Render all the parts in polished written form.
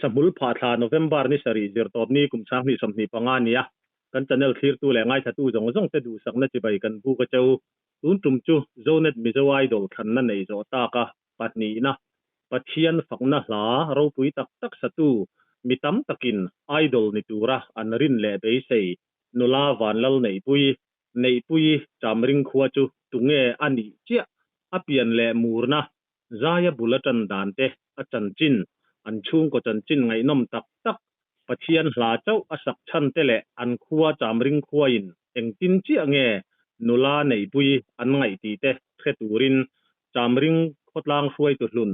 Sahmul phah thla November ni sarih zirtawpni kum sanghnih 25 a ni a, kan channel thlirtu leh ngaithlatu zawng zawng te duhsakna chibai kan buk a cheu. Tun tum chu Zonet Mizo Idol thlanna neih zawh taka pahnihna Pathian fakna hla ropui tak tak satu mi tam takin Idol ni tura an rin leh beisei nula Vanlal Neihpui Neihpui Chamring khua chu tunge a nih chiah a pian leh murna Zaia bul a tan dan te a chanchin, an chhungkaw chanchin ngaihnawm tak tak, Pathian hla chauh a sak chhan te leh an khua Chamring khuain engtin chiah nge nula neihpui an ngaih tih te hre turin Chamring khawtlang hruaitu hlun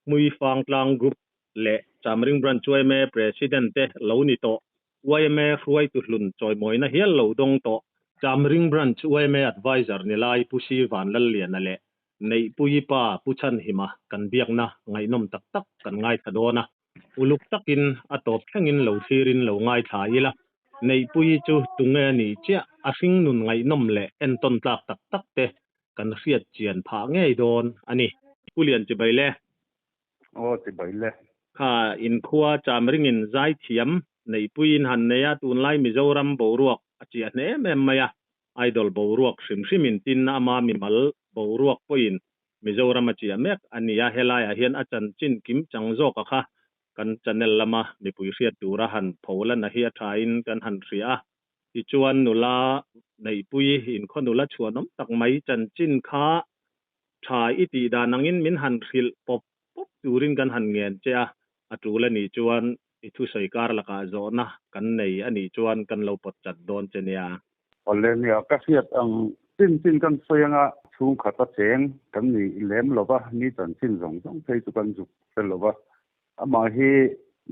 Hmuifangtlang Group leh Chamring Branch yma President te lo ni tawh yma hruaitu hlun chawimawina hial lo dawng tawh Chamring Branch yma Adviser ni lai Pu Si Vanlalliana leh Neihpuii pa Pu Chhanhima kan biakna ngaihnawm tak tak kan ngaithla dawn a, uluk takin a tawp thlengin lo thlirin lo ngaithla ila, Neihpuii chu tunge a nih chiah a hringnun ngaihnawm leh entawn tlak tak tak te kan hriat chian phah ngei dawn a ni. Pu Lian chibai le. Aw chibai le. Kha inkhua Chamringin zaithiam Neihpuiin han nei a, tunlai Mizoram boruak a chiah hne em em mai a, Idol boruak hrim hrim in tin ama mimal boruak pawhin Mizoram a chiah mek a ni a, helaiah hian a chanchin kim chang zawk a kha kan channel lama mipui hriat tura han pholan a hi a thain kan han hria a, tichuan nula Neihpui inkhaw nula chhuanawm tak mai chanchin kha tha i tih dan angin min han hrilh pawp pawp turin kan han ngen che a, a tul a nih chuan I thusawi kar lakah zawhna kan nei a nih chuan kan lo pawt chat dawn che nia. Awle nia, ka hriat ang chin chin kan sawi anga chhungkhat a cheng kan ni lem lo va, ni chanchin zawng zawng phei chu kan zuk hre lo va. Amah hi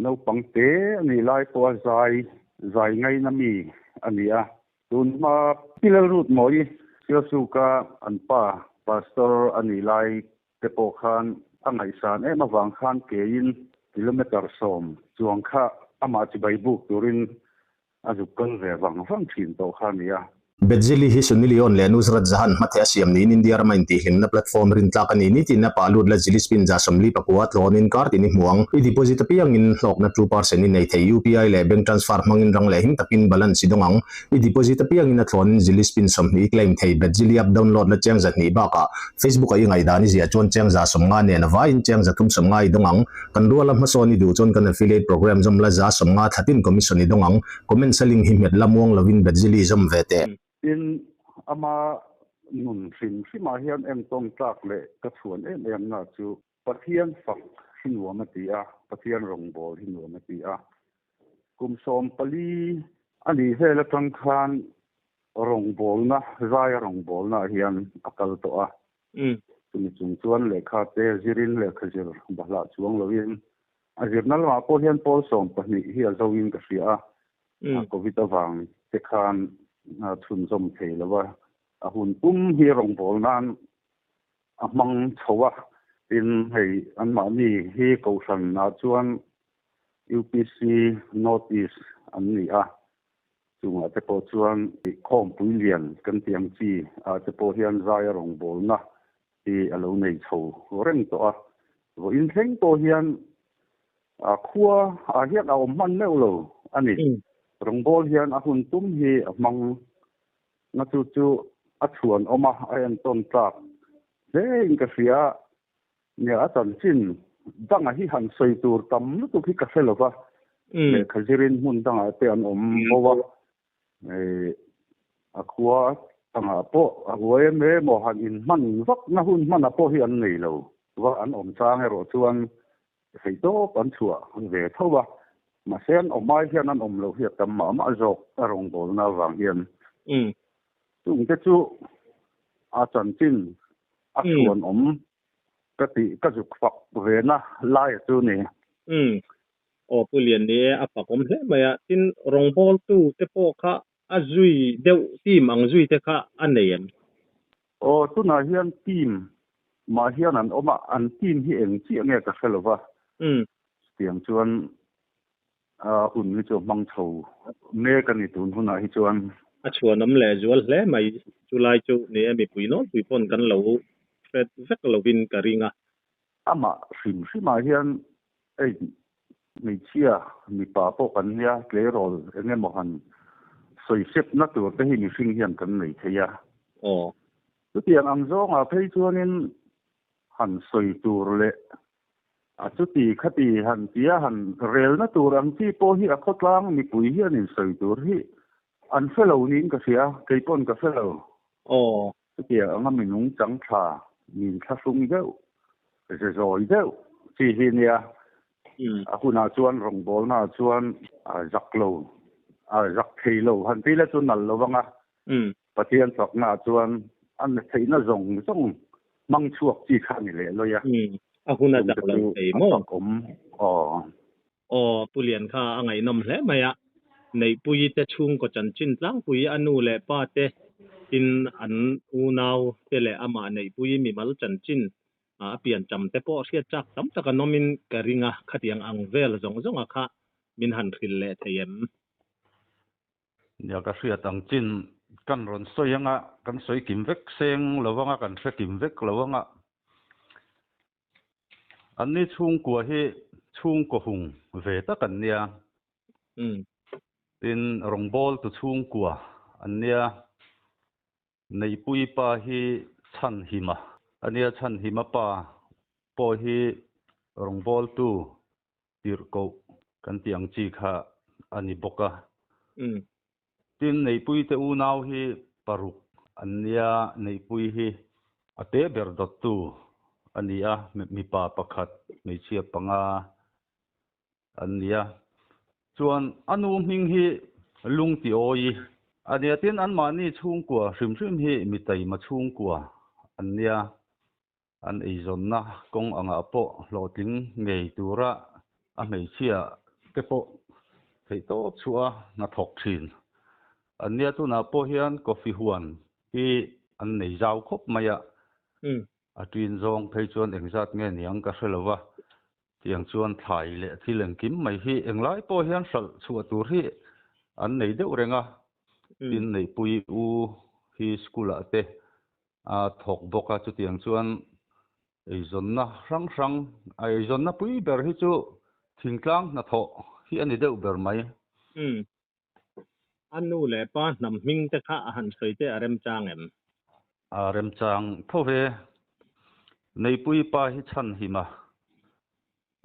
naupang te a nih lai pawha zai zai ngaina mi a ni a. Tun hma Pi Lalrutmawi Sialsuka an pa Pastor a nih lai te pawh khan a ngaihsan em avang khan keiin kilometre 10 chuang kha amah chibai buk turin a zuk kal ve vang vang thin tawh kha a ni a. Bedzili hi Sunny Leone leh Nusrat Jahan hmatheh a siam niin India rama intihhlimna platform rintlak a ni. Nitin a pah lut la Zili Spin 44 tlawn in kar tin i hmu ang. I deposit apiangin hlawkna 2% i nei thei. UPI leh bank transfer hmangin rang leh him takin balance i dawng ang. I deposit apiangin a thlawnin Zili Spin 20 i claim thei. Bedzili app download la cheng 200 bakah Facebook-a i ngaihdan i ziah chuan cheng 150 nen a vaiin cheng 350 i dawng ang. Kan ruala hmasawn i duh chuan kan affiliate program zawm la 150 thlatin commission i dawng ang. Comment sa link hi hmet la muang lovin Bedzili zawm ve teh. Tin, ama nun hrim hrimah hian entawn tlak leh ka chhuan em em na chu Pathian fak hi nuam a ti a, Pathian rawngbâwl hi nuam a ti a. Kum 14 a nih vel atang khan rawngbawlna, zaia rawngbawlnaah hian a kal tawh a. Chumi chung chuan lehkha te zirin lehkha zir bahlah chuang loin a zirna lamah pawh hian pawl 12 hi a zoin ka hria a. Covid avang te khan chhunzawm thei lo a, a hun pum hi rawngbâwl nan a hmang chho a. Tin, hei anmahni hi kohhranah chuan UPC North East an ni a, chungah te pawh chuan khawmpui lian kan tih ang chi ah te pawh hian zaia rawngbawlna hi a lo nei chho reng tawh a. Vawiin thleng pawh hian khua ah hian a awm hman meuh lo a ni. Rawngbâwl hian a hun tum hi a hmang na chu chu a chhuan awm a, a entawn tlak hle in ka hria. Nia, a chanchin dangah hi han sawi tur tam lutuk hi ka hre lo va, lehkha zirin hmun dangah te an awm bo a, a khua tangah pawh a huai em em aw han inhman vak na hun hmana pawh hi an nei lo va, an awm chang erawh chuan theihtawp an chhuah ve tho a, mahse an awm ai hian an awm loh hi a tam mah mah zawk a rawngbawlna avang hian. Chungte chu a chanchin a chhuan awm ka tih ka zuk fak ve na lai a chu ni. Umm. Aw Pu Lian ni e, a fak awm hle mai a. Tin, rawngbawltu te pawh kha a zui deuh team ang zui te kha a nei em? Aw, tunah hian team mah hian an awm a, an team hi eng chiah nge ka hre lo va. Chutiang chuan a hun hi chu a hmang chho mek a ni tun hunah hi chuan. A chhuanawm leh zual hle mai chulai chu ni e, mipui nawlpui pawn kan lo hret vek lovin ka ring a. Amah hrim hrimah hian ei Hmeichhia mipa pawh kan nia tleirawl eng emaw han sawi sepna tur te hi mihring hian kan nei thei a. Aw. Chutiang ang zawngah phei chuanin han sawi tur leh a chuti khati han tia han relna tur ang chi pawh hi a khawtlang mipui hian in sawi tur hi an hre lo niin ka hria, kei pawn ka hre lo. Aw. Chutiang anga minung chang tha, min thlahrung deuh, ze zawi deuh chi hi nia. A hunah chuan rawngbawlnaah chuan a zak lo, a zak thei lo han ti la chu nal lo vang a. Pathian chaknaah chuan a theihna zawng zawng hmang chhuak chi kha a ni leh lawi a. A hun a zak lo thei maw? A fakawm aw. Aw, Pu Lian kha a ngaihnawm hle mai a. Neihpuii te chhungkaw chanchin tlangpui a nu leh pa te tin an unau te leh amah Neihpuii mimal chanchin a piancham te pawh hriat chak tam tak an awmin ka ring a, khatiang ang vel zawng zawnga kha min han hrilh leh thei em? Nia ka hriat ang chin kan rawn sawi anga kan sawi kim vek seng lo anga kan hre kim vek lo anga Anni chhungkua hi chhungkaw hung ve tak an nia. Tin, rawngbawltu chhungkua an nia. Neihpui pa hi Chhanhima a nia, Chhanhima pa pawh hi rawngbawltu tirhkoh kan tih ang chi kha a ni bawk a. Tin, Neihpuite unau hi paruk an nia, Neihpui hi a te ber dawttu a ni a, mipa pakhat, hmeichhia panga an ni a. Chuan a nu hming hi Lungtiawi a nia, tin anmahni chhungkua hrim hrim hi mitaima chhungkua an nia. An eizawnna kawng angah pawh hlawhtling ngei tura a hmeichhia te pawh theihtawp chhuah a hnathawk thin. An nia tunah pawh hian coffee huan hi an nei zau khawp mai a, a ṭin zawng phei chuan engzat nge niang ka hre lo va, tiang chuan thlai leh thil engkim mai hi englai pawh hian hralh chhuah tur hi an nei deuh reng a, tin neihpui u hi school ah te A thawk bawk a, chutiang chuan eizawnna hrang hrang, a eizawnna pui ber hi chu thingtlang hnathawh hi a ni deuh ber mai. Umm. A nu leh pa hnam hming te kha a han sawi te a remchang em? A remchang tho ve. Neipui pa hi chhanhim a,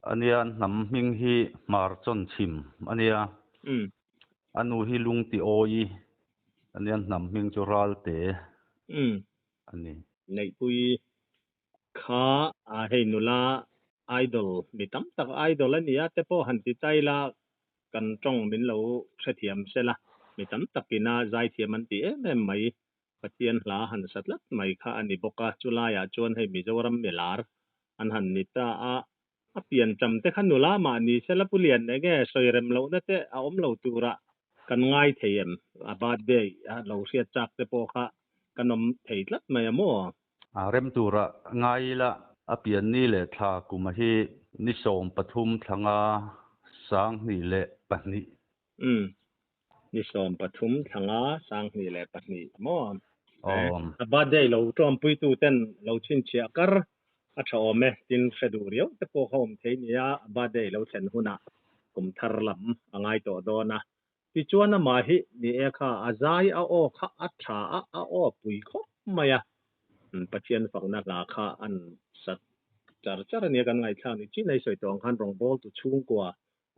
a nia, hnam hming hi Hmar Chawnchhim a nia. Umm. A nu hi Lungti Awi a nia, hnam hming chu Ralte Umm. a ni. Neihpui kha a hei nula idol mi tam tak idol a nia te pawh han ti chai la kan tawng min lo hrethiam sela mi tam takin a zaithiam an ti em em mai. Pathian hla han sa tlat mai kha a ni bawk a, chulaiah chuan hei Mizoram milar an han ni ta a, a piancham te kha nula mah ni sela Pu Lian enge sawi rem lohna te a awm lo turah kan ngai thei em? A birthday a lo hriat chak te pawh kha kan awm thei tlat mai a maw? A rem turah ngai ila a pianni leh thla kuma hi ni 13 thlanga 2002. Umm. Ni 13 thlanga 2002 maw? Awm. A birthday lo tawmpuitu ten lo chhinchhiah kar a tha awm e, tin hre duh riau te pawh kha awm thei nia, a birthday lo thlen hunah kum thar lam a ngai tawh dawn a. Tichuan amah hi ni e kha a zai a aw kha a tha a, a aw pui khawp mai a, Pathian fakna hla kha an sa char char a nia kan ngaihthlak ni chin a i sawi tawh ang khan rawngbawltu chhungkua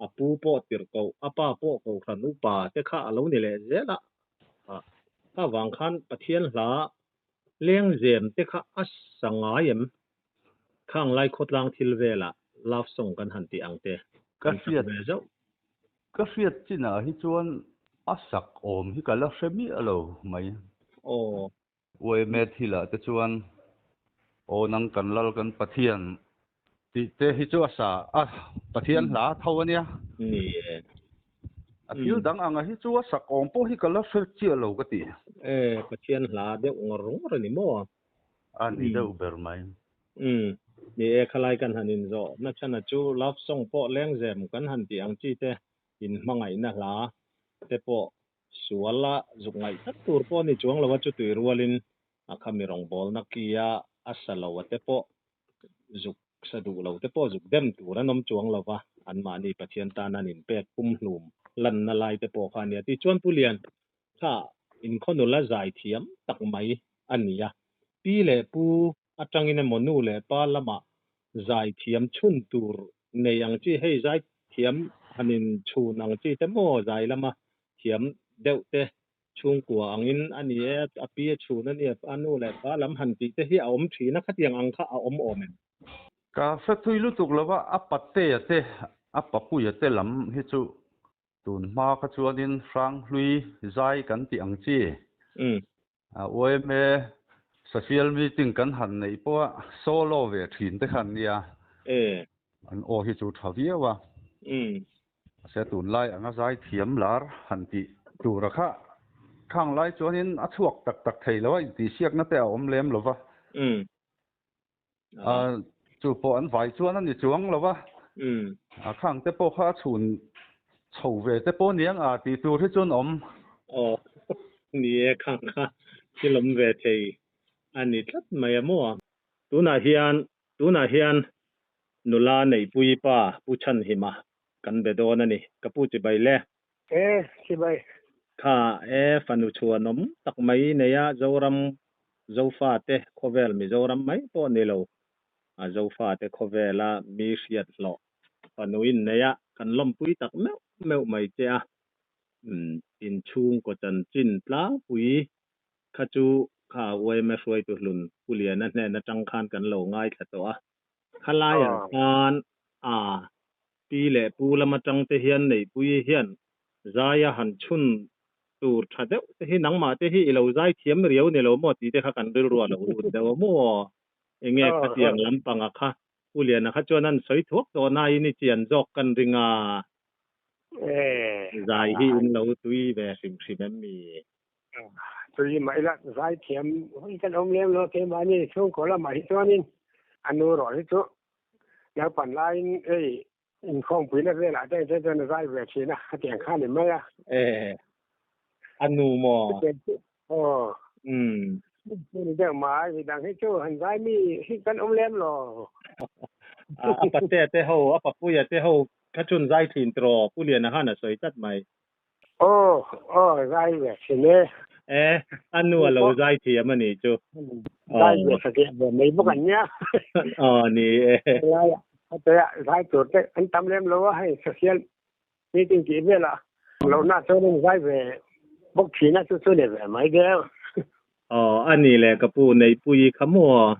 A pu pawh tirh koh, a pa pawh kohhran upa te kha a lo ni leh zel a, a vang khan Pathian hla lengzem te kha a sa ngai em? Khang lai khawtlang thil velah love song kan han tih ang te Ka kan sak hriat ve zauh. Ka hriat chinah hi chuan a sak awm hi ka la hre miah lo mai. Aw. Uaime thilah te chuan aw nang kan lal kan Pathian tih te hi chu a sa a, Pathian hla tho a nia. Ni e. A thil dang anga hi chu a sak awm pawh hi ka la hre chiah lo ka ti. E, Pathian hla deuh ngawr ngawr a ni maw? A ni deuh ber mai. Umm, ni e, khalai kan han inzawh nachhana chu love song pawh lengzem kan han tih ang chi te inhmangaihna hla te pawh Sual a zuk ngaih tlat tur pawh a ni chuang lo a, chutui rualin a khami rawngbawlna kia a sa lo a te pawh zuk Sa duh lo te pawh zuk dem tur an awm chuang lo va, anmahni Pathian tan an inpek pumhlum lanna lai te pawh kha a nia. Tichuan Pu Lian kha inkhaw nula zai thiam tak mai a ni a, pi leh pu atangin emaw nu leh pa lamah zai thiam chhun tur nei ang chi, hei zai thiam han inchhun ang chi te maw zai lama thiam deuh te Chhungkua angin a ni e, a pi a chhun a ni a, a nu leh pa lam han tih te hi a awm thin a, khatiang ang kha a awm awm em? Ka hre thui lutuk lo va, a patea te, a papuia te lam hi chu tun hma kha chuanin Hranghlui zai kan tih ang chi. Yma social meeting kan han neih pawha solo ve thin te kha an nia. An aw hi chu tha viau a. Mahse tunlai anga zai thiam lar han tih tura kha khang lai chuanin a chhuak tak tak thei lo a, intihsiakna te a awm lem lo va. Chu pawh an vai chuan a ni chuang lo va. Khang te pawh kha a chhun chho ve te pawh aniang a tih tur hi chuan awm. Aw ni e, khang kha thil awm ve thei a ni tlat mai a maw. Tunah hian Tunah hian nula Neihpuii pa Pu Chhanhima kan be dawn a ni. Ka pu chibai le. E, chibai. Kha e, fanu chhuanawm tak mai nei a, Zoram Zofate khawvel Mizoram mai pawh ni lo, a Zofate khawvela mi hriat hlawh fanu in nei a, kan lawmpui tak meuh meuh mai che a. Inchhungkaw chanchin tlangpui Kha chu kha yma hruaitu hlun Pu Liana hnen atang khan kan lo ngaithla tawh a. Khalaiah khan a pi leh pu lam atang te hian Neihpuii hian zaia han chhun tur tha deuh te hi nangmah te hi i lo zai thiam riau ni lo maw tih te kha kan rilru a lo lut deuh a maw? Enge khatiang lampanga kha Pu Liana kha chuan an sawi thuak tawh nain i chian zawk kan ring a. Zai hi in lo tui ve hrim hrim em mi? Tui mah ila zai thiam hun kan awm lem lo keimahni chhungkaw lamah hi chuanin a nu rawh hi chu naupan laiin hei inkhawmpuina velah te te chuan a zai ve thin a, hetiang kha a ni mai a. E, a nu maw? Aw. Ni deuh mai, midang hi chu han zai mi hi kan awm lem lo. A patea te ho, a papuia te ho kha chun zai thin tiraw? Pu Liana khan a sawi tlat mai. Aw aw zai ve thin e. E, a nu a lo zai thiam a nih chu. Zai ve satliah ve mai bawk an nia. Aw ni e. Helai ah zai tur te an tam lem lo a hei social meeting tih vel ah lohna chuan an zai ve bawk thin a chu chu ni ve mai deuh. Aw a ni le ka pu Neihpuii kha maw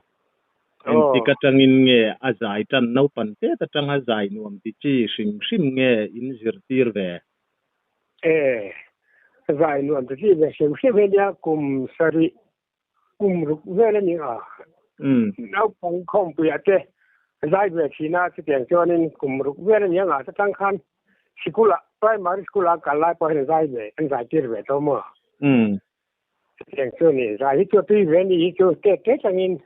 engtik atangin nge a zai tan naupan tet atanga zai nuam ti chi hrim hrim nge in zirtir ve? E, zai nuam ti chi ve hrim hrim hi nia kum sarih kum ruk vel a ni a. Naupang khawmpuiah te zai ve thin a chutiang chuanin kum ruk vel a ni anga ta tang khan sikulah primary school a kal lai pawh hian zai ve an zai tir ve tawh maw. Chutiang chu ni zai hi chu tui ve ni hi chu te te tangin.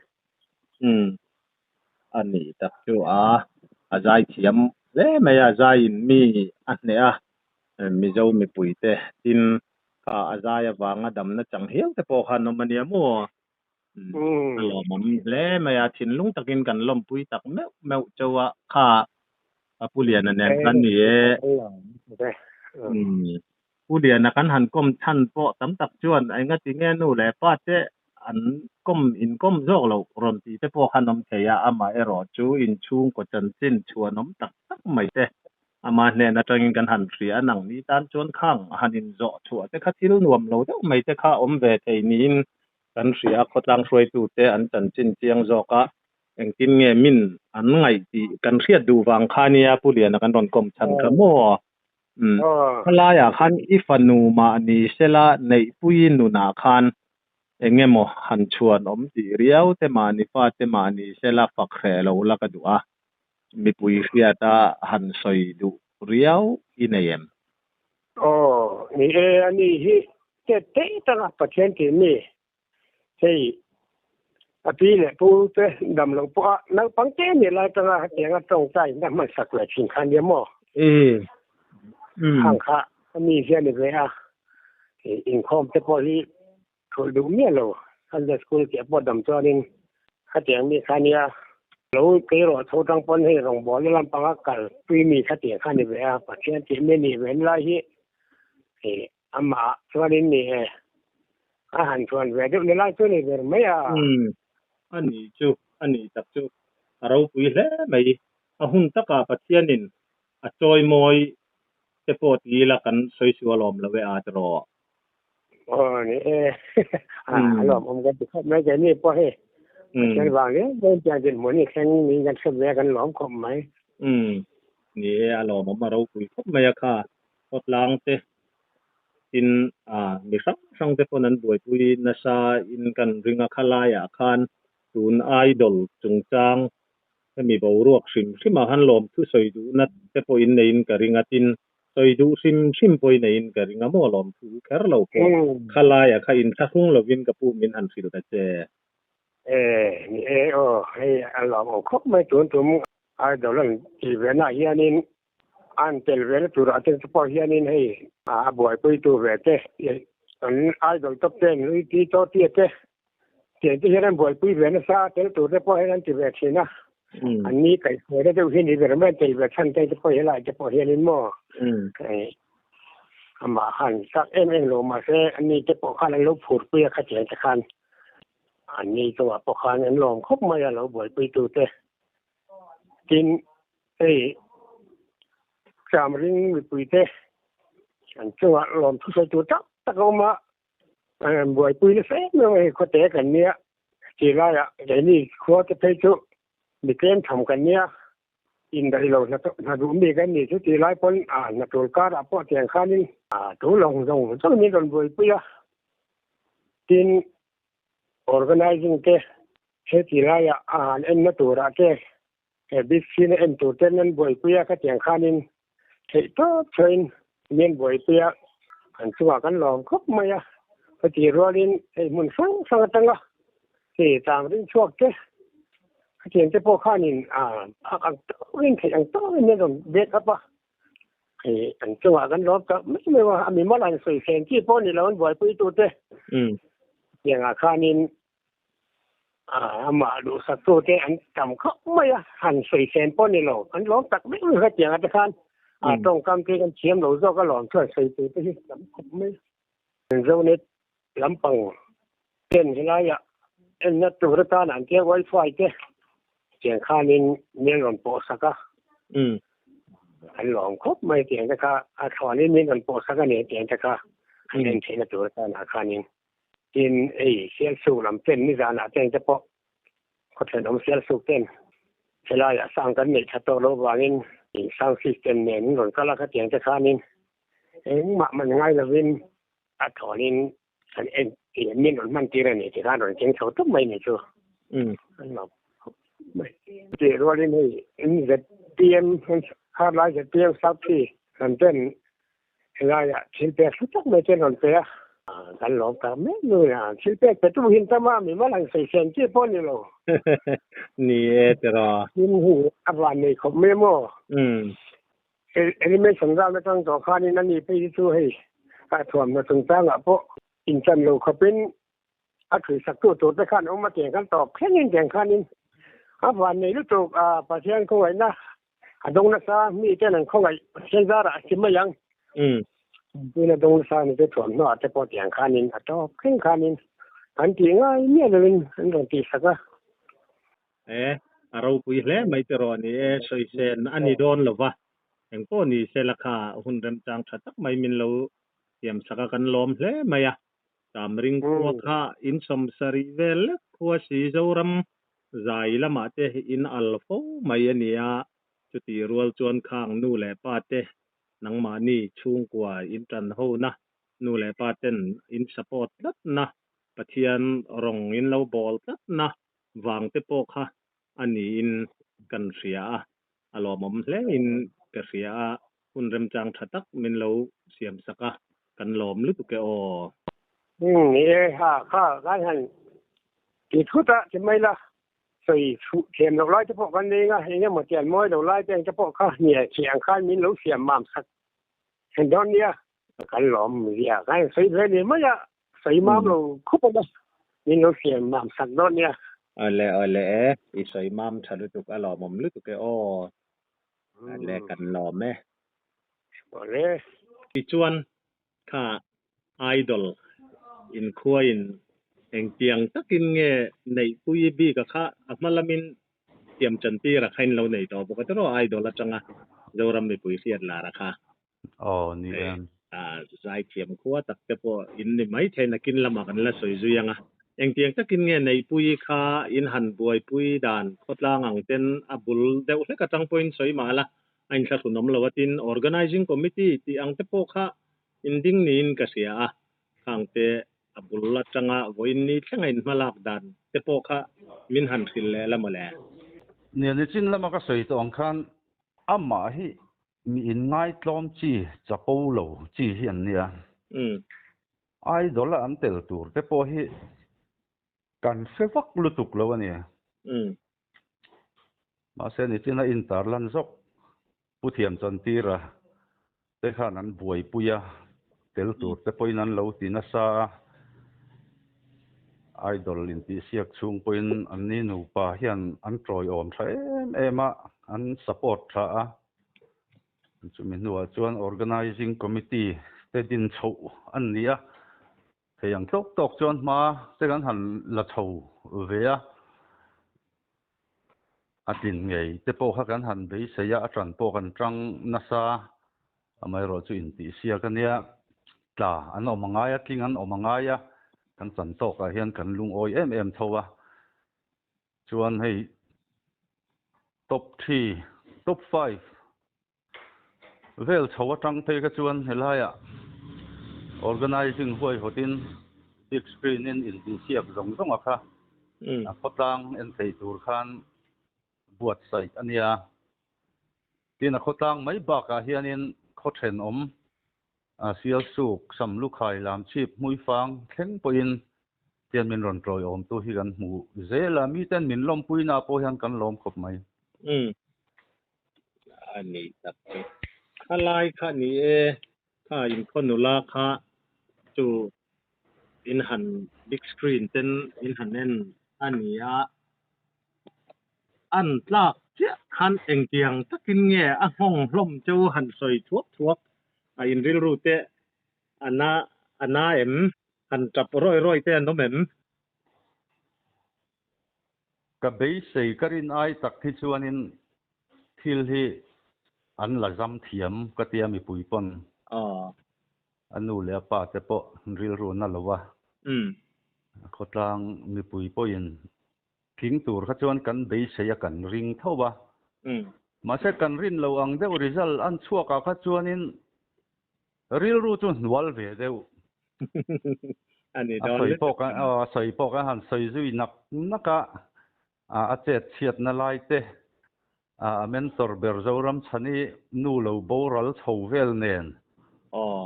A ni tak chu a, a zai thiam hle mai a, zaiin mi a hneh a, Mizo mipuite tin kha a zai avanga damna chang hial te pawh khan awm a nia maw? A lawmawm hle mai a, thinlung takin kan lawmpui tak meuh meuh chauh a, kha a Pu Liana nen khan ni e. Pu Liana kan han kawm chhan pawh tam tak chuan engati nge nu leh pa te an kawm inkawm zawk loh rawn tih te pawh khan awm thei a, amaherawh chu inchhungkaw chanchin chhuanawm tak tak mai te ama hnen atangin kan han hria a, nangni tan chuan khang han inzawh chhuah te kha thil nuam lo deuh mai te kha awm ve thei niin kan hria a, khawtlang hruaitute an chanchin chiang zawk a, engtin nge min an ngaih tih kan hriat duh vang kha nia Pu Liana kan rawn kawm chhan kha maw? Umm khalaiah khan i fanu mahni sela neihpui nunah khan eng emaw han chhuan awm tih riau te mahni fate mahni sela fak hreh lo la ka duh a, mipui hriata han sawi duh riau i nei em? Aw, ni e, ani hi tet teh taka Pathian tih mi Hei, a pi leh pu te dam loh pawh a naupang te nih lai atanga hetianga tawngtai na hmansak leh thin kha nia maw? Khang kha a mi hian ni ve a, inkhawm te pawh hi thulh duh miah lo, Sunday school tih pawh dam chuanin hetiang mi kha nia. Lo kei rawh tho tang pawn hei rawngbawlna lampanga kal tui mi kha tih kha ni ve a, Pathian tih mi nih ve lai hi ih amah chuanin ni e a han chuan ve deuh ni lai chu ni ber mai a. Umm a nih chu a nih tak chu a ropui hle mai. A hun takah Pathianin a chawimawi te pawh ti ila kan sawi sual awm lo e a tiraw. Aw ni e a lawmawm kan ti khawp mai keini pawh hei Pathian vang hle mai tiang dinhmun hi thleng niin kan hre ve a kan lawm khawp mai. Umm ni e a lawmawm a ropui khawp mai a kha khawtlang te tin a mi hrang hrang te pawn an buaipui nasa in kan ring a kha laiah khan tun idol chungchang hemi boruak hrim hrim ah khan lawmthu sawi duhna te pawh in neiin ka ring a tin Sawi duh hrim hrim pawhin eiin ka ring a maw lawm thu kher lo pawh kha laia kha inthlahrung lovin ka pu min han hrilh ta che. E ni e aw, hei a lawm awm khawp mai tun tum idol an tih ve naah hianin an tel ve na turah te chu pawh hianin hei a buaipui tu ve te an idol top ten nui ti tawh tia te Tiang te hian an buaipui ve nasa a, tel tur te pawh hian an ti ve thin a. An ni kaihhruaina deuh hi ni ber mai an tel ve chhan te te pawh helai te pawh hianin maw amah khan chak em em lo mahse an ni te pawh khan an lo phurpui a khatiang te khan an ni chungah pawh khan an lawm khawp mai a lo buaipui tu te. Tin hei Chamring mipui te an chungah lawm thusawi tur tak tak a awm a. Buaipui nasa em em a hei khawte kan nia ti laiah keini khua te phei chu mi tlem tham kan nia indaih lo hna duh mi kan ni chu ti lai pawn a hna tul karah pawh tiang khanin a tu lawng zawng zawng in rawn buaipui a tin organizing te he ti laiah a han enna turah te he big screen a en tur ten an buaipui a khatiang khanin theih tawp chhuahin min buaipui a an chungah kan lawm khawp mai a heti rualin hei hmun hrang hrang atanga hei tlang ring chhuak te khatiang te pawh khanin a phak ang tawkin theih ang tawkin min rawn back up a hei an chungah kan lawm tak mai mai a a mimal an sawi fen chi pawh ni lo an buaipui tute tiangah khanin Amah duhsaktute an tam khawp mai a, han sawi fen pawh ni lo, an lawm tak mai mai hetiang ate khan a tawngkam te kan thiam lo zawk a lawm chuan sawi tur te hi tam khawp mai. Zonet lampang ten helaiah enna tur atan an tia wifi te tiang khanin min rawn pawh sak a, an lawm khawp mai tiang te kha a thlawnin min rawn pawh sak a ni tiang te kha an en theihna tur atan ah khanin. Tin, hei Sialsuk lam ten nizanah te engte pawh khawthenawm Sialsuk ten helaiah sang kan neih tha tawh loh vangin sound system nen in rawn kal a khatiang te khanin engmah man ngai lovin a thawnin an en tih min rawn hman tir a ni tikhan rawn keng chho tawp mai ni chu an lo khawp mai. Tih rualin hei ZPM kharlai ZPM South hi lam ten Helaiah thil pek hlu tak mai te an rawn pe a, kan lawm tak mek nu a, thil pek pe tu hin tam a, mimal han sawi sen chi pawh a ni lo. Ni e tiraw. Tin hi a van nei khawp mai maw? Animation ram atang tawh khanin a ni phei hi chu hei a thuamhnaw chungchangah pawh inchan lo khawpin a thui sak tu tur te khan awm a tiang khan tawp thlengin tiang khanin a van nei lutuk a Pathian khawngaihna A dawng nasa mi ten an khawngaih Pathian zarah a si mai ang. Tun a dawng nasa ni te thuamhnaw ah te pawh tiang khanin a tawp thleng khanin an tih ngai miah lovin an rawn tih sak a. E, a ropui hle mai te rawh ni e, sawi sen a ni dawn lo va, engpawh ni se la kha hun remchang tha tak mai min lo siam sak a kan lawm hle mai a, Chamring khua kha in sawmsarih vel lek khua si Zoram Zai lamah te in al fo mai a nia, chutih rual chuan khang nu leh pa te nangmahni chhungkua in tan hona, nu leh pa ten in support tlatna, Pathian rawng in lo bawl tlatna vang te pawh kha a niin kan hria a, a lawmawm hle in ka hria a, hun remchang tha tak min lo siam sak a, kan lawm lutuk e aw. Ni e, ha kha kan han Ti thut a, ti mai la, sawi chhuh thiam loh lai te pawh kan nei nga, eng emaw tian mawi lo lai te ang te pawh kha hnial thih ang khan min lo siam mam sak thin dawn nia. Kan lawm zia kan sawi ve ni mai a, sawi mam lo khup a, min lo siam mam sak dawn nia. Ole ole e i sawi mam tha lutuk a lawmawm lutuk e aw. Ale kan lawm e. Ole. Tichuan kha idol inkhuain engtiang takin nge neihpui bik a kha a hma lamin thiam chantir a kha in lo nei tawh bawk a tiraw idol atanga Zoram mipui hriat lar a kha. Aw ni em. Zaithiam khua tak te pawh in ni mai thei nakin lamah kan la sawi zui ang a. Engtiang takin nge neihpui kha in han buaipui dan khawtlang ang ten a bul deuh hlek atang pawhin sawi mah la a inthlahrunawm lo a tin Organizing Committee tih ang te pawh kha in ding niin ka hria a, khang te a bul atanga vawiin ni thlenga in hmalak dan te pawh kha min han hrilh leh la mawle. Nia nichin lama ka sawi tawh ang khan amah hi mi inngaitlawm chi chapo lo chi hi an nia. Idol a an tel tur te pawh hi kan hre vak lutuk lo a ni. Mahse nichin a intarlan zawk Pu Thiam Chantira te khan an buaipui a, tel tur te pawhin an lo ti nasa a. Idol intihsiak chhung pawhin anni nupa hian an tawiawm tha em em a, an support tha a. Chumi hnuah chuan Organizing Committee te din chhoh an ni a, thei ang tawk tawk chuan hma te kan han la chho ve a. A tlin ngei te pawh kha kan han beisei a, a ṭan pawh kan ṭang nasa. Amaherawhchu intihsiak a nia, tla an awm a ngai a, tling an awm a ngai a, kan chan tawkah hian kan lungawi em em tho a. Chuan hei top three, top five vel chho atang phei kha chuan helaiah organizing huaihawtin big screen in intihsiak zawng zawng a kha a khawtlang en thei tur khan buatsaih a nia. Tin a khawtlang mai bakah hianin khaw thenawm Sialsuk, Samlukhai, Lamchhip, Hmuifang thleng pawhin tian min rawn tawiawmtu hi kan hmu zel a, miten min lawmpuina pawh hian kan lawm khawp mai. Umm. A ni tak chu. Khalai kha ni e, kha inkhaw nula kha chu in han big screen ten in han en a ni a, an tlak chiah khan engtiang takin nge a nghawng hlawm chu han sawi thuak thuak a in rilru te a na a na em? Han tap rawi rawi te an awm em? Ka beisei ka rin ai tak hi chuanin thil hi an la zam thiam ka tia mipui pawn a nu leh a pa te pawh rilru na lo a, khawtlang mipui pawhin tling tur kha chuan kan beisei a kan ring tho a, mahse kan rin lo ang deuh result an chhuak ah kha chuanin Rilru chu hnual ve deuh. A ni dawn lutuk. A sawi pawh kan han sawi zui nak nak a, a chet chhiatna lai te, a mentor ber Zoram Chhani nu lo boral chho vel nen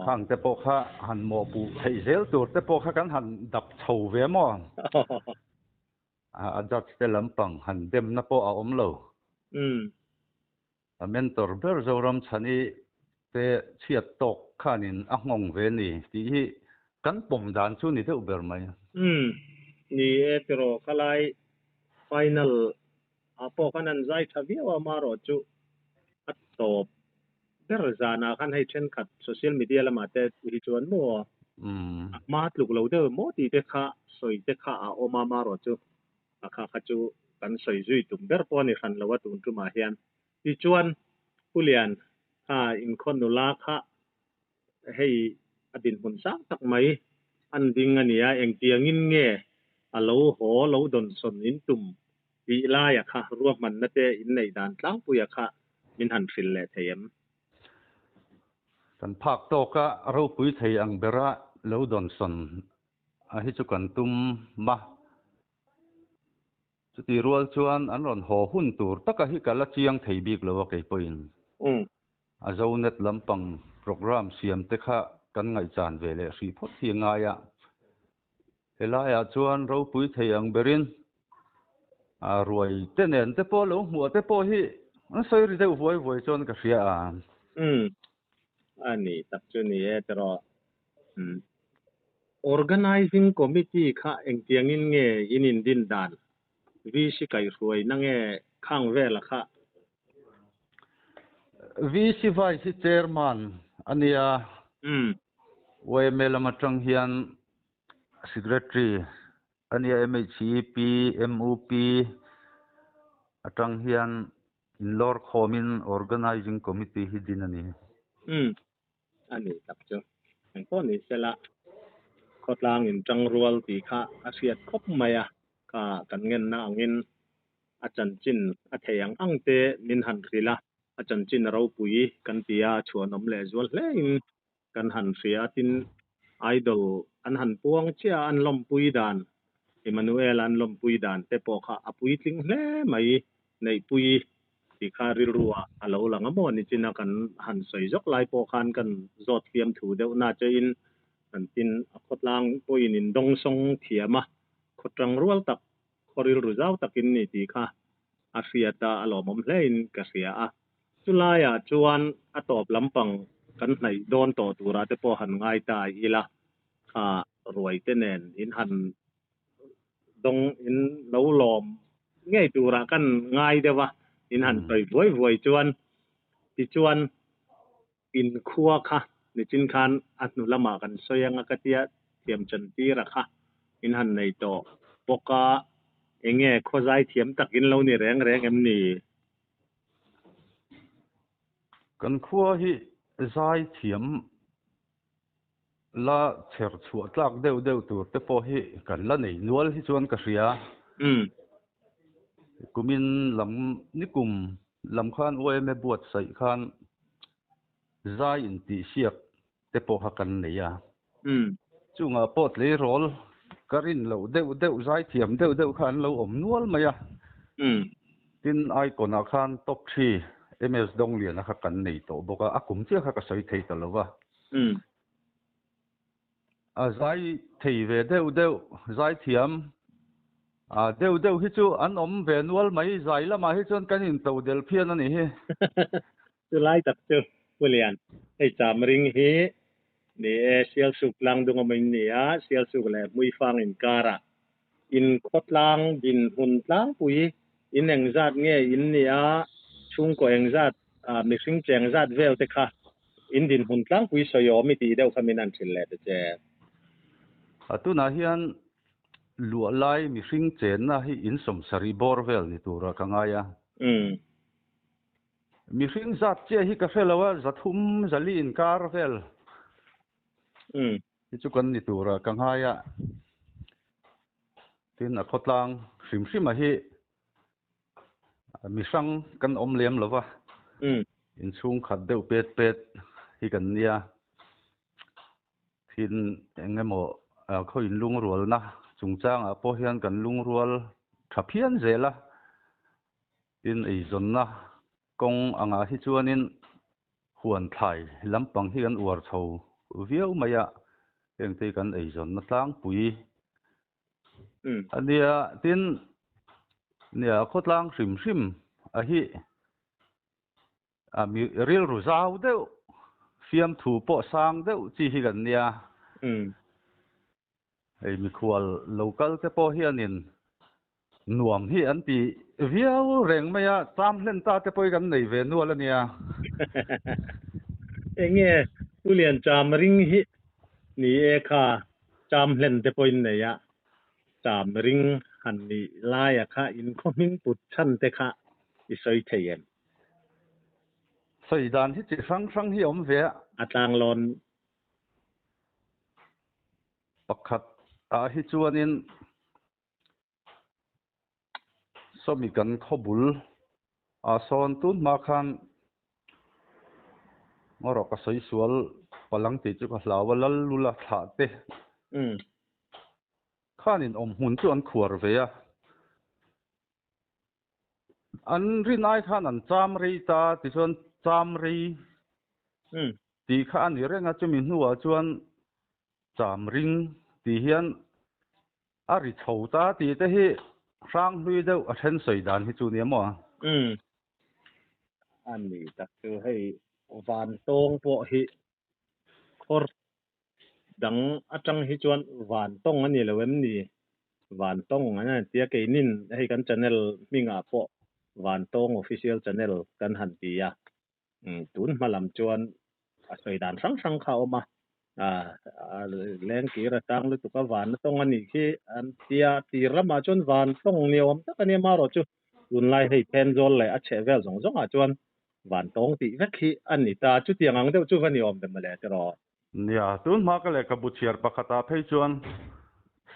khang te pawh kha han mawhpuh theih zel tur te pawh kha kan han dap chho ve maw? A judge te lampang han demna pawh a awm lo. A mentor ber Zoram Chhani te chhiat tawk khanin a nghawng ve ni tih hi kan pawm dan chu ni deuh ber mai. Umm, ni e tiraw khalai final ah pawh khan an zai tha viau a, amaherawh chu a tawp ber zanah khan hei thenkhat social media lamah te hi chuan maw a hma tluk lo deuh maw tih te kha sawi te kha a awm a, amaherawh chu A kha kha chu kan sawi zui tum ber pawh a ni hran lo a tun tumah hian. Tichuan, Pu Lian, kha inkhaw nula kha hei a dinhmun sang tak mai an ding a nia, engtiangin nge a lo haw lo dawnsawn in tum tih laia kha ruahmanna te in neih dan tlangpuia kha min han hrilh leh thei em? Kan phak tawka ropui thei ang bera lo dawnsawn A hi chu kan tum ma. Chuti rual chuan an rawn haw hun tur taka hi ka la chiang thei bik lo a kei pawhin. A Zonet lampang programme siam te kha kan ngaihchan ve leh hrih phawt hi a ngai a. Helaiah chuan ropui thei ang berin a ruai te nen te pawh lo hmuh te pawh hi an sawi ri deuh vuai vuai chuan ka hria a. Umm. A ni tak chu ni e tiraw. Umm. Organizing Committee kha engtiangin nge in indin dan VC kaihhruaina nge khang vela kha? VC Vice Chairman a nia. Yma lam atang hian Secretary a nia MHEP, MUP atang hian inlawr khawmin Organizing Committee hi din a ni. Umm a ni tak chu. Engpawh ni sela khawtlang in tangrual tih kha a hriat khawp mai a, kha kan ngenna angin a chanchin a thei ang ang te min han hrilh a, a chanchin a ropui kan ti a, chhuanawm leh zual hle in kan han hria a, tin Idol an han puang chiah a, an lawmpui dan, Emmanuel-a an lawmpui dan te pawh kha a puitling hle mai, neihpui tih kha rilru ah a lo lang a maw nichina kan han sawi zawk lai pawh khan kan zawt fiam thu deuh na che in kan tin a khawtlang pawhin in dawngsawng thiam a, khawtang rual tak khaw rilru zau takin ni tih kha a hriat a, a lawmawm hle in ka hria a. Chulaiah chuan a tawp lampang kan hnaih dawn tawh turah te pawh han ngai ta ila, kha ruai te nen in han dawng in lo lawm ngei turah kan ngai deuh a, in han sawi vuai vuai chuan tichuan in khua kha nichin khan a hnu lamah kan sawi anga ka tia thiam chan tira kha in han nei tawh bawk a, enge khawzai thiam tak in lo ni reng reng em ni? Kan khua hi zai thiam la chher chhuah tlak deuh deuh tur te pawh hi kan la nei nual hi chuan ka hria. Kumin lam nikum lam khan YMA buatsaih khan zai intihsiak te pawh kha kan nei a. Chungah pawh tleirawl ka rin loh deuh deuh zai thiam deuh deuh kha an lo awm nual mai a. Tin icon ah khan top three MS Dongliana kha kan nei tawh bawk a, a kum chiah kha ka sawi thei ta lo va. A zai thei ve deuh deuh, zai thiam deuh deuh hi chu an awm ve nual mai, zai lamah hi chuan kan into del phian a nih hi. Chulai tak chu Pu Lian, hei cham ring hi ni e, Sialsuk tlang dung awm in ni a, Sialsuk leh Hmuifang inkarah inkhawtlang dinhmun tlangpui in engzat nge in ni a, chhungkaw engzat mihring cheng zat vel te kha in dinhmun tlangpui sawi awm i tih deuh kha min han hrilh leh ta che. A tunah hian luah lai mihring chenna hi in sawmsarih bawr vel ni turah ka ngai a. Mihring zat chiah hi ka hre lo a, zathum zali inkar vel hi chu kan ni tura ka ngai a. Tin, a khawtlang hrim hrima hi mihrang kan awm lem lo va, inchhung khat deuh pet pet hi kan nia. Tin, eng emaw khaw inlungrualna chungchangah pawh hian kan lungrual tha phian zel a. Tin, eizawnna kawng angah hi chuanin huan thlai lampang hi kan uar chho viau mai a, hengte hi kan eizawnna tlangpui a nia. Tin, nia khawtlang hrim hrim a hi mi rilru zau deuh, fiamthu pawh sang deuh chi hi kan nia. Hei mikhual local te pawh hianin nuam hi an ti viau reng mai a, cham hlen ta te pawh hi kan nei ve nual a nia. Enge Pu Lian cham ring hi ni e kha, cham hlen te pawhin nei a, cham ring han nih laia kha in khaw hming put chhan te kha i sawi thei em? Sawi dan hi chi hrang hrang hi a awm ve a. A tlanglawn Pakhat ah hi chuanin sawmi kan khaw bul ah sawn tun hma khan ngaw ka sawi sual palang tih chu ka hlau a, lal lula thlah te khanin awm hmun chu an khuar ve a. An rin ai khan an cham rei ta tichuan cham rei tih kha a ni reng a, chumi hnuah chuan cham ring tih hian a ri chho ta tih te hi hrang hlui deuh a then sawi dan hi chu nia maw? A ni tak chu hei van tawng pawh hi khawr dang atang hi chuan van tawng a ni lo em ni? Vantawng an han tia keinin hei kan channel hmingah pawh Vantawng Official Channel kan han ti a, tun hma lam chuan a sawi dan hrang hrang kha a awm a, leng kir a tang lutuk a van a tawng a nih khi an tia tir lamah chuan Vantawng ni awm tak a nia marawh chu tunlai hei Thenzawl leh a chheh vel zawng zawngah chuan Vantawng tih vek hi a ni ta, chutiang ang deuh chu va ni awm ve mawle tiraw. Nia, tun hma ka lehkhabu chhiar pakhatah phei chuan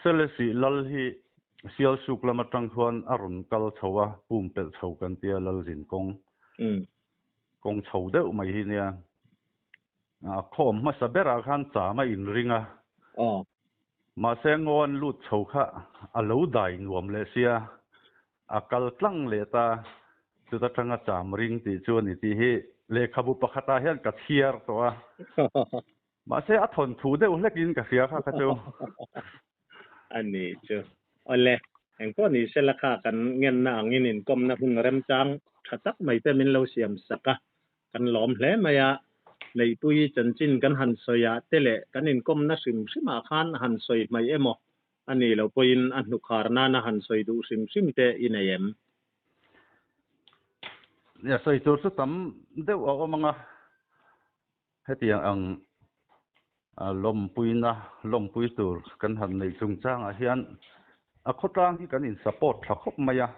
Selesih lal hi Sialsuk lam atang khuan a rawn kal chho a, pumpelh chho kan tia lal zin kawng, kawng chho deuh mai hi nia. A khawm hmasa berah khan cham a inring a, mahse ngaw an lut chho kha a lo dai nuam leh sia, A kal tlang leh ta, chuta tanga cham ring tih chu a ni tih hi lehkhabu pakhatah hian ka chhiar tawh a. Mahse a thawnthu deuh hlekin ka hria kha kha chu. A ni chu. Awle, engpawh ni sela kha kan ngenna angin inkawmna hun remchang tha tak mai te min lo siam sak a, kan lawm hle mai a. Neihpui chanchin kan han sawi ah te leh kan inkawmna hrim hrimah khan han sawi hmaih emaw A nih loh pawhin a hnukhar nana han sawi duh hrim hrim te i nei em? Nia, sawi tur chu tam deuh a awm ang a, hetiang ang lawmpuina, lawmpui tur kan han neih chungchangah hian a khawtlang hi kan in support tha khawp mai a.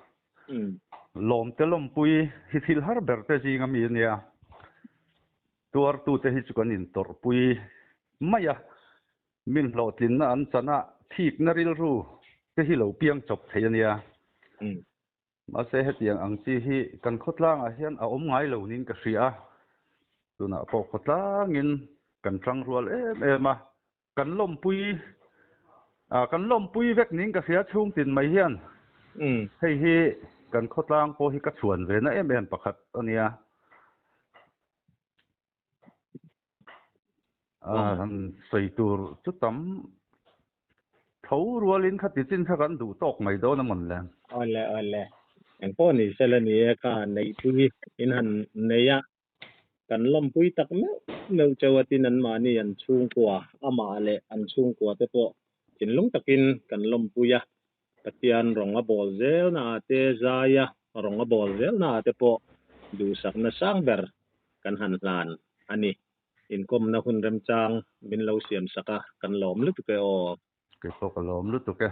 Lawmte lawmpui hi thil har ber te zing a mi a nia. Tuartute hi chu kan intawrhpui mai a. Min hlawhtlinna an chan a, thikna rilru te hi lo piang chawp thei a nia. Mahse hetiang ang chi hi kan khawtlangah hian a awm ngai lo niin ka hria a, tunah pawh khawtlangin kan tang rual em em a, kan lawmpui kan lawmpui vek niin ka hria chhung tin mai hian hei hi kan khawtlang pawh hi ka chhuan ve na em em pakhat a nia. Sawi tur chu tam tho rualin kha ti chin kha kan duh tawk mai dawn a mawn le. Awle awle. Engpawh ni sela ni e kha neihpui in han nei a, kan lawmpui tak meuh meuh cheu a tin anmahni an chhungkua amah leh an chhungkua te pawh thinlung takin kan lawmpui a, Pathian rawng a bawl zel naah te, Zaia rawng a bawl zel naah te pawh duhsakna sang ber kan han hlan a ni. Inkawmna hun remchang min lo siam sak a, kan lawm lutuk e aw. Kei pawh ka lawm lutuk e.